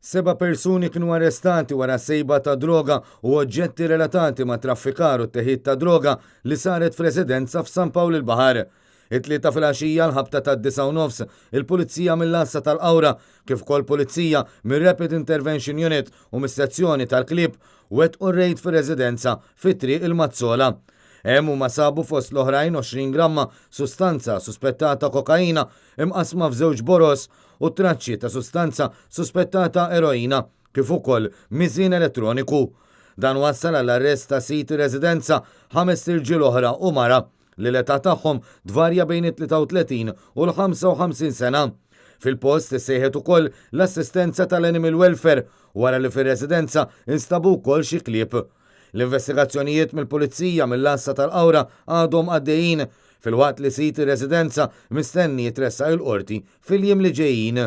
Seba' persuni kienu arrestati wara sejba ta' droga u oġġetti relatati ma' traffikar u t-teħid ta' droga li saret f'residenza f'San Pawl il-Baħar. It-Tlieta filgħaxija l-ħabta tad-9:30, il-Pulizija mill-Għassa tal-Qawra kif ukoll Pulizija mir-Rapid Intervention Unit u mis-Sezzjoni tal-Klieb wettqu rejd fir-residenza fi Triq il-Mazzola. Hemm huma sabu fost l-oħrajn 20 gramma sustanza suspettata kokaina imqassma f'żewġ boroż u traċċi ta' sustanza suspettata eroina, kif ukoll miżien elettroniku. Dan wassal għall-arrest ta' sid ir-residenza, ħamest irġiel oħra u mara, li l-età tagħhom tvarja bejn it-33 u l-55 sena. Fil-post issejħet ukoll l-assistenza tal-Animal Welfare wara li fir-residenza instabu wkoll xi klieb. L-investigazzjonijiet mill-Pulizija mill-Għassa tal-Qawra għadhom għaddejjin, filwaqt li sid ir-residenza mistenni jitressaq il-Qorti fil-jiem li ġejjin.